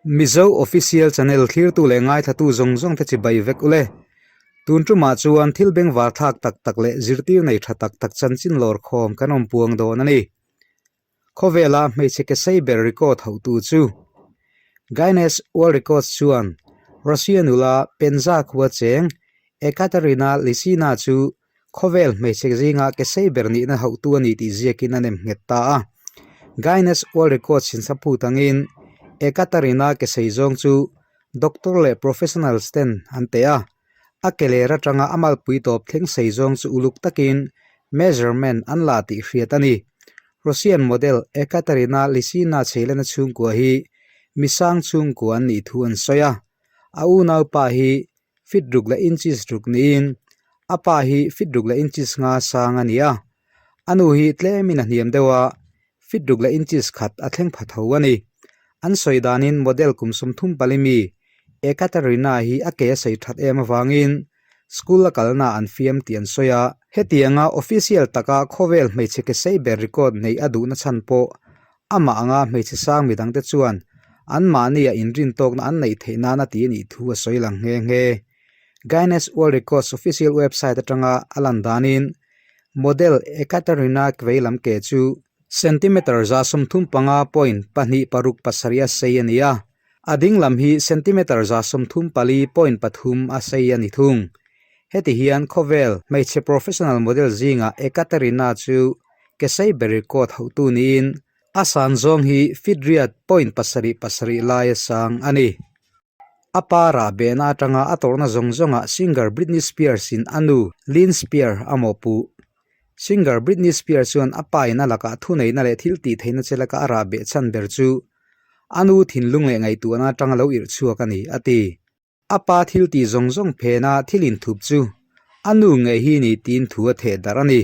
Mizo Official Channel thlirtu leh ngaithlatu zawng zawng te chibai vek ule. Tun tumah chuan thil bengvar thlak tak tak leh zirtir nei tha tak tak chanchin lawr khawm kan awm puang dawn a ni. Khawvela hmeichhe ke sei ber record hotu chu Guinness World Records chuan Russia nula Penza khua cheng Ekaterina Lisina chu Khawvel hmeichhe zinga ke sei ber nihna hauhtu a ni tih ziakin a nem nghet ta a. Guinness World Records insaphut angin Ekaterina ke sei zawng chu doctor leh professionals ten an teh a. A ke ler atanga a malpui tawp thleng sei zawng chu uluk takin measurement an la tih hriat a ni. Russian model Ekaterina Lisina chheilana chhungkua hi misang chhungkua an nih thu an sawi a. A unaupa hi feet ruk leh inches ruk niin a pa hi feet ruk leh inches nga sang a ni a a nu hi tlemin a hniam deuh a feet ruk leh inches khat a thleng pha tho a ni an sawi danin model kum 30 pali mi Ekaterina hi a ke a sawi that em avangin school a kalna an fiam tih an sawi a hetianga official taka khawvel hmeichhe ke sei ber record neih a duhna chhan pawh Amah anga hmeichhe sang midangte chuan anmahnia inrin tawkna an neih theih nana ti a nih thu a sawi lang nghe nghe. Guinness World Records official website atanga a lan danin model Ekaterina Kveilamke chu centimeter 35.26 a sei a ni a, a ding lam hi centimeter 34.3 a sei a ni thung. Heti hian khawvel hmeichhe professional model zingah Ekaterina chu ke sei ber record hotu niin a san zawng hi feet riat point pasarih pasarih laia sang a ni. A pa rah behna atanga a tawrhna zawng zawngah singer Britney Spears in a nu Lynn Spears a mawhpuh. Singer Britney Spears chuan a pa in a lakah thuneihna leh thil tih theihna che laka a rah beh chhan ber chu a nu thinlung leh ngaihtuahna atanga lo irh chhuak a ni, a ti. A pa thil tih zawng zawng phena thil inthup chu a nu ngei hi ni tiin thu a theh darh a ni.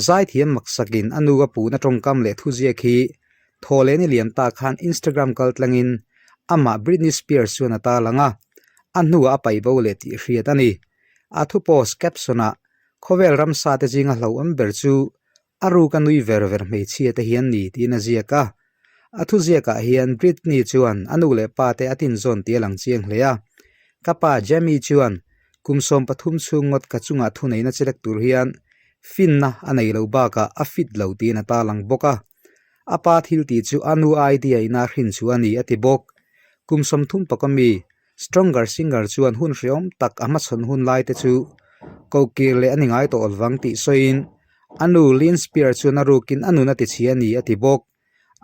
Zaithiam maksakin a nu a puhna tawngkam leh thuziak hi thaw leh ni liam ta khan Instagram kal tlangin amah Britney Spears chuan a tarlang a, a hnuah a paih bo leh tih hriat a ni. A thu post caption-ah, Khawvel ramsa te zinga hlauhawm ber chu A ruk a nui ver ver hmeichhia te hian ni tiin a ziak a. A thuziakah hian Britney chuan a nu leh pa te a tinzawn tih a lang chiang hle a. Ka pa Jamie chuan kum 13 chhung ngawt ka chungah thuneihna chelek tur hian finna a nei lo bakah a fit lo tiin a tarlang bawk a. A pa thil tih chu a nu idea ina hrin chu a ni a ti bawk. Kum 30 pawka mi Stronger Singer chuan hun hreawm tak a hmachhawn hun lai te chu kokir leh a ni ngai tawh vang tih sawiin a nu Lynn Spears chuan a rukin a nun a ti chhia a ni a ti bawk.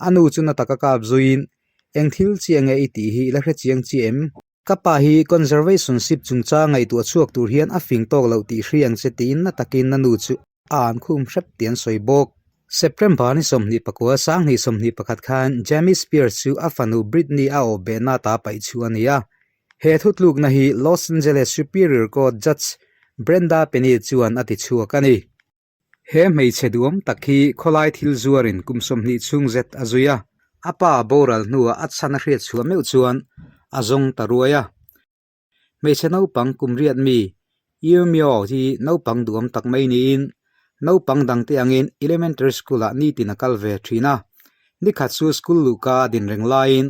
A nu chu na taka kap zuiin, Eng thil chiah nge i tih hi i la hre chiang chiah em? Ka pa hi conservationship chungchang ngaihtuah chhuak tur hian a fing tawk loh tih hria ang che tiin na takin a nu chu a an khum hrep tih an sawi bawk. September ni 29 2021 khan Jamie Spears chu a fanu Britney a awh behna ta paih chu a ni a. He thutlukna hi Los Angeles Superior Court Judge Brenda Penny chuan a ti chhuak a ni. He hmeichhe duhawm tak hi khawlai thil zuarin kum 20 chhung zet a zui a, a pa boral hnuah a chhan a hriat chhuah meuh chuan a zawng ta ruai a. Hmeichhe naupang kum riat mi Yumio hi naupang duhawm tak mai niin naupang dangte angin elementary school ah nitin a kal ve thin a. Nikhat chu school luhka a din reng laiin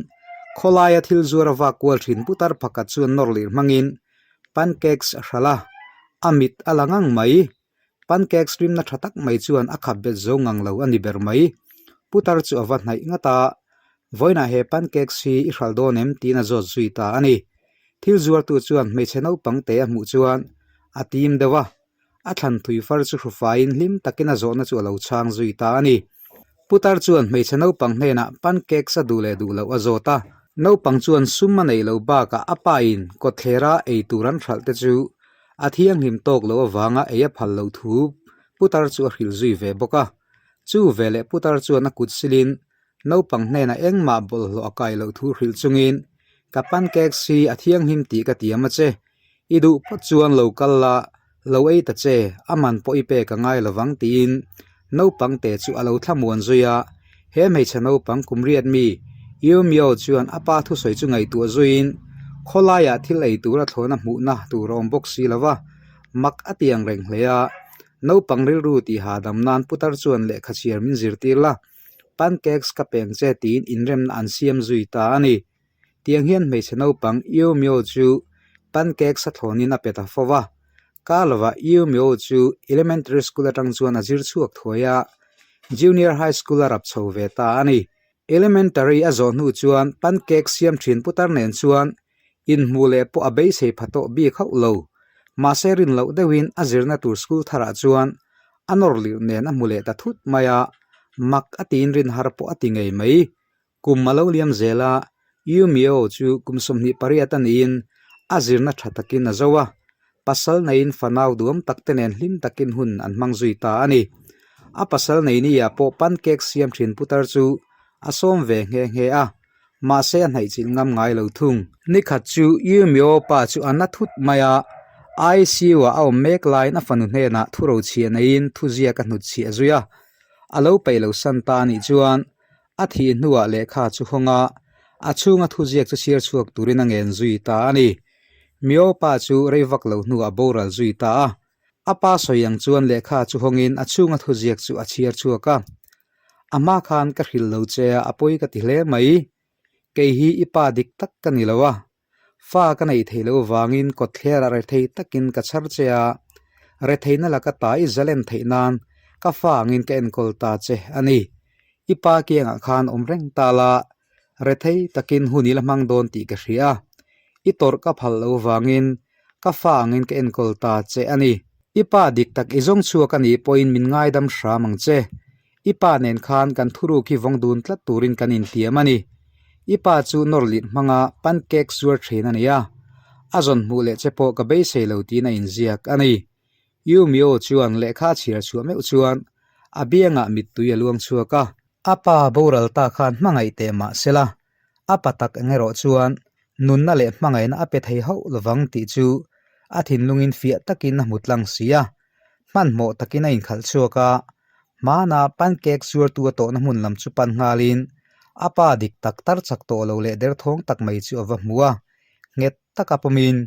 khawlaia thil zuar a vak kual thin putar pakhat chuan nawr lirh hmangin pancakes a hralh a, a mit a la ngang mai. Pancakes rimna tha tak mai chuan a khap bet zo ngang lo a ni ber mai. Putar chu a va hnaih ngat a, Vawiinah he pancakes hi i hralh dawn em? tiin a zawt zui ta a ni. Thil zuartu chuan hmeichhe naupang te a hmuh chuan a tim deuh a, a thlan thui far chu hrufaiin hlim takin a zawhna chu a lo chhang zui ta a ni. Putar chuan hmeichhe naupang hnenah pancakes a duh leh duh loh a zawt a, naupang chuan sum a neih loh bakah a pain kawtthlera ei tur an hralh te chu A thianghlim tawk loh avanga ei a phal loh thu putar chu a hrilh zui ve bawk a. Chu veleh putar chuan a kut silin naupang hnenah engmah bawlhhlawh a kai loh thu hrilh chungin, Ka pancakes hi a thianghlim tih ka tiam a che. I duh phawt chuan lo kal la, lo ei ta che, a man pawh i pek a ngai lovang tiin naupang te chu a lo thlamuan zui a. He hmeichhe naupang kum riat mi Yumio chuan a pa thusawi chu ngaihtuah zuiin khawlaiah thil ei tura thlawhna hmuhna tur a awm bawk si lo va, mak a ti ang reng hle a. Naupang rilru tih hahdam nan putar chuan lehkha chhiar min zirtir la, pancakes ka peng che tiin inremna an siam zui ta a ni. Tiang hian hmeichhe naupang Yu Myo chu pancake sa thlawnin a pe ta fo va. Kar lovah Yu Myo chu elementary school atang chuan a zir chhuak thuai a, junior high school a rap chho ve ta a ni. Elementary a zawh hnu chuan pancake siam thin putar nen chuan inhmuh leh pawh a beisei pha tawh bik hauh lo. Mahse rin loh deuhin a zirna tur school tharah chuan a nawr lirh nen a hmu leh ta thut mai a, mak a tiin rin har pawh a ti ngei mai. Kum a lo liam zel a, Yu Miao chu kum 28 a niin a zirna tha takin a zo a, pasal neiin fanau duam tak te nen hlim takin hun an hmang zui ta a ni. A pasal nei nia pawh pancake siam thin putar chu a sawm ve nghe nghe a, mahse a hnaihchilh ngam ngai lo thung. Nikhat chu Yu Miao pa chu a na thut mai a, ICU ah a awm mek laiin a fanu hnenah thurochhiah neiin thuziak a hnutchhiah zui a, a lo peih lo san ta a nih chuan A thih hnuah lehkha chu hawng a, a chhunga thuziak chu chhiar chhuak turin a ngen zui ta a ni. Mio pa chu rei vak lo hnuah boral zui ta a. A pa sawi ang chuan lehkha chu hawngin a chhunga thuziak chu a chhiar chhuak a. A hma khan ka hrilh lo che a, a pawi ka ti hle mai. Kei hi i pa dik tak ka ni lo a. Fa ka neih theih loh vangin kawtthler a rethei takin ka chhar che a, retheihna laka ta i zalen theih nan ka fa angin ka enkawl ta che a ni. I pa kiangah khan awm reng ta la, rethei takin hun i la hmang dawn tih ka hria a, i tawrh ka phal loh vangin ka fa angin ka enkawl ta che a ni. I pa dik tak i zawng chhuak a nih pawhin min ngaidam hram ang che. I pa nen khan kan thuruk hi vawng dun tlat turin kan intiam a ni. I pa chu nawr lit hmanga pancake zuar thin a ni a, a zawn hmuh leh che pawh ka beisei lo tiin a inziak a ni. Yu Mio chuan lehkha a chhiar chhuah meuh chuan a biangah mittui a luang chhuak a. A pa boral ta khan hmangaih teh mah sela, a pa tak eng erawh chuan nunna leh hmangaihna a pe thei hauh lovang tih chu a thinlungin fiah takin a hmu tlang si a. Hmanhmawh takin a inkhalh chhuak a, hmana pancake zuartu a tawhna hmun lam chu pan nghalin a pa dik tak tar chak tawh lo leh derthawng tak mai chu a va hmu a, nghet taka pawmin,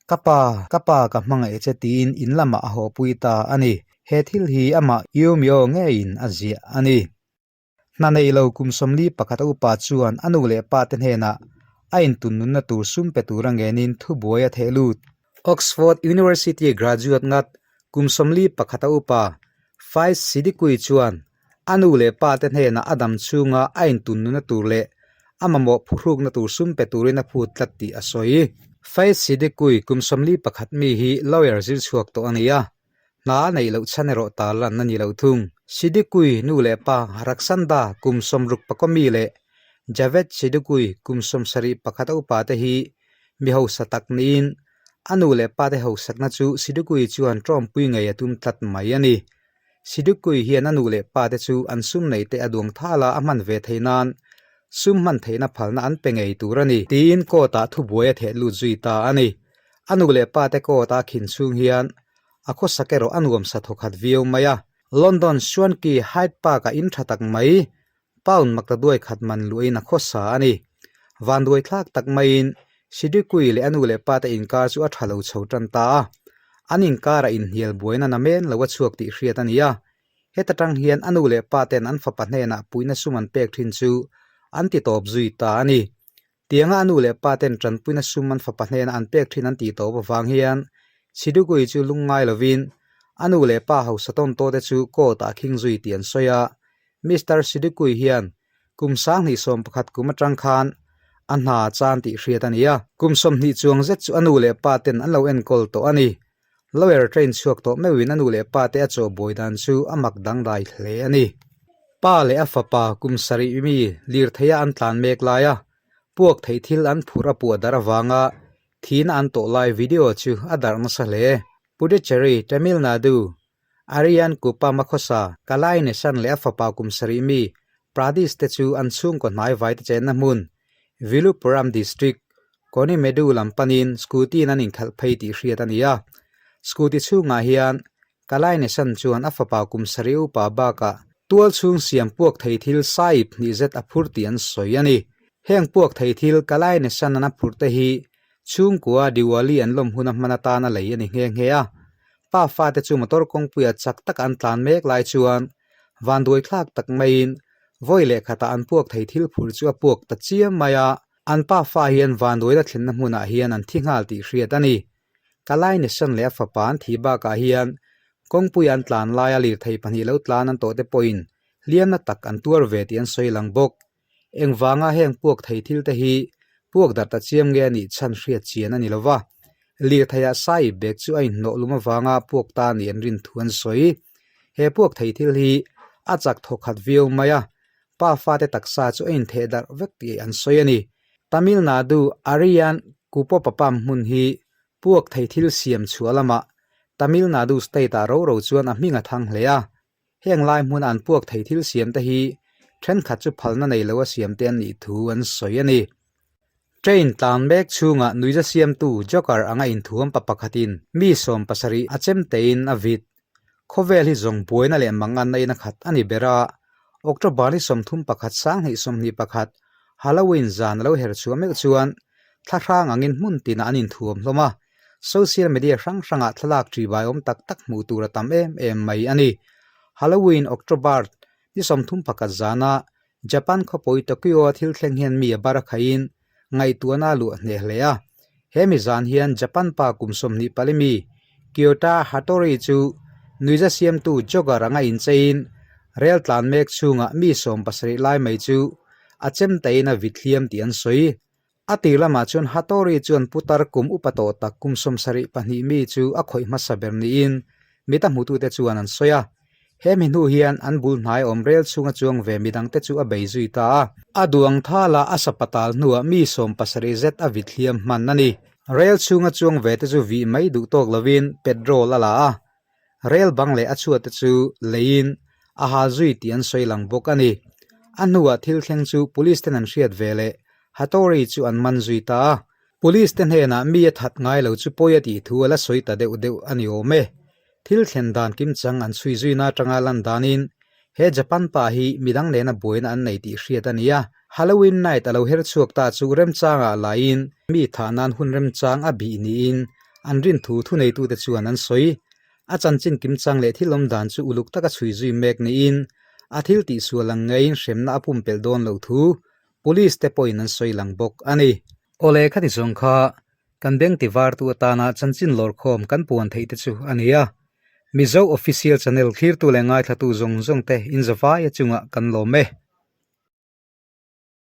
Ka pa, ka pa ka hmangaih che tiin in lamah a hawpui ta a ni. He thil hi amah Yumio ngeiin a ziah a ni. Hna nei lo kum 41 a upa chuan a nu leh pa te hnenah a intun nunna tur sum pe tura ngenin thubuai a theh lut. Oxford University graduate ngat kum 41 a upa Faiz Siddiqui chuan a nu leh pa te hnenah a dam chhunga a intun nunna tur leh a mamawh phuhrukna tur sum pe turin a phut tlat tih a sawi. Faiz Siddiqui kum 41 mi hi lawyer zir chhuak tawh a ni a. Hna a neih loh chhan erawh tar lan a ni lo thung. Siddiqui nu leh pa Raksanda kum 60 pakaw mi leh Javed Siddiqui kum 71 a upa te hi mi hausa tak niin a nu leh pa te hausakna chu Siddiqui chuan tawmpui ngei a tum tlat mai a ni. Siddiqui hian a nu leh pa te chu an sum nei te a duang thal a a hman ve theih nan sum hman theihna phalna an pe ngei tur a ni tiin court ah thubuai a theh lut zui ta a ni. A nu leh pa te court a khin chhung hian a khawsak erawh a nuam sa thawkhat viau mai a. London Swansea Hyde Park-ah in tha tak mai, pound makta duai khat man luahin a khawsa a ni. Vanduai thlak tak maiin Siddiqui leh a nu leh pa te inkar chu a tha lo chho tan ta a. An inkarah inhnial buaina namen lo a chhuak tih hriat a ni a. Heta tang hian a nu leh pa ten an fapa hnenah puihna sum an pek thin chu an ti tawp zui ta a ni. Tianga a nu leh pa ten tanpuina sum an fapa hnena an pek thin an tih tawp avang hian Siddiqui chu lungngai lovin a nu leh pa hausa tawn tawh te chu court ah khing zui tih an sawi a. Mister Siddiqui hian kum 2011 kum atang khan a hna chan tih hriat a ni a. Kum 20 chuang zet chu a nu leh pa ten an lo enkawl tawh a ni. Lawyer train chhuak tawh meuhin a nu leh pa te a chaw buai dan chu a mak dangdai hle a ni. Pa leh a fapa kum sarih mi lirtheia an tlan mek laia puak theih thil an phurh a puah darh avanga thihna an tawh lai video chu a darh nasa hle. Puducherry, Tamil Nadu, Aryan Kuppam a khawsa Kalai Neshan leh a fapa kum sarih mi Pradesh te chu an chhungkaw hnai vai te chenna hmun Viluppuram District, Konimedu lam panin scooty in an inkhalh phei tih hriat a ni a. Scooty chhungah hian Kalai Neshan chuan a fapa kum sarih upa bakah tual chhung siam puak thei thil saip hnih zet a phur tih an sawi a ni. Heng puak thei thil Kalai Neshan an a phurh te hi chhungkua Diwali an lawm hun a hman atana lei a ni nghe nghe a. Pa fate chu motor kawngpuia chak taka an tlan mek lai chuan vanduai thlak tak maiin vawi leh khatah an puak thei thil phur chu a puak ta chiam mai a. An pafa hian vanduaina thlenna hmunah hian an thi nghal tih hriat a ni. Kalainesan leh a fapa an thih bakah hian kawngpui an tlan laia lirthei pahnih lo tlan an tawh te pawhin hliamna tak an tuar ve tih an sawi lang bawk. Engvanga heng puak thei thil te hi puak darh ta chiam nge a nih chhan hriat chian a ni lo va, lirtheiah sai bag chu a inhnawh lum avanga puak ta nih an rin thu an sawi. He puak thei thil hi a chak thaw khat viau mai a, pa fate taksa chu a intheh darh vek tih an sawi a ni. Tamil Nadu Ariyan Kupopapam hmun hi puak thei thil siam chhuah lamah Tamil Nadu state-ah ro ro chuan a hming a thang hle a. Heng lai hmuna an puak thei thil siam te hi thenkhat chu phalna nei lo a siam te an nih thu an sawi a ni. Train tlan mek chhungah nuiza siamtu Joker anga inthuam pa pakhatin mi 70 a chem tein a vit. Khawvel hi zawng buaina leh mangan na in a khat a ni ber a, October ni 31 2021 Halloween zan a lo her chhuah meuh chuan thla hrang angin hmun tinah an inthuam hlawm a, social media hrang hrangah thlalak ṭihbai awm tak tak hmuh tur a tam em em mai a ni. Halloween October ni 31 zana Japan khawpui Tokyo-a thil thleng hian mi a bar a khaihin ngaihtuahna a luah hneh hle a. He mi zan hian Japan pa kum 24 mi Kyota Hattori chu nuiza siamtu jogger anga incheiin rel tlan mek chhungah mi 70 lai mai chu a chem taiin a vit hliam tih an sawi. A tir lamah chuan Hattori chuan putar kum upa tawh tak kum 72 mi chu a khawih hmasa ber niin mit a hmutute chuan an sawi a. He mi hnu hian an bul hnai awm rel chhunga chuang ve midangte chu a bei zui ta a. A duang thala a sapatal hnuah mi 70 zet a vit hliam hman a ni. Rel chhunga chuang ve te chu vih mai duh tawk lovin petrol a la a. Rel bang leh a chhuat te chu leiin a hal zui tih an sawi lang bawk a ni. A hnuah thil thleng chu police ten an hriat ve leh Hattori chu an man zui ta a. Police te hnenah mi a that ngai lo chu pawi a tih thu a la sawi ta deuh deuh a ni awm e. Thil thlen dan kimchang an chhui zuina atanga lan danin he Japan pa hi midang nena buaina an nei tih hriat a ni a. Halloween night a lo her chhuak ta chu remchangah laiin mi thah nan hun remchang a bih niin an rin thu thuneitute chuan an sawi. A chanchin kimchang leh thil awm dan chu uluk taka chhui zui mek niin a thil tihsual ang ngeiin hremna a pumpelh dawn loh thu Police te pawhin an sawi lang bawk a ni. Awle khati zawng kha kan beng ti vartu atana chanchin lawrkhawm kan puan theih te chu a ni a. Mizo Official Channel thlirtu leh ngaithlatu zawng zawng te inzavaia chungah kan lawm e.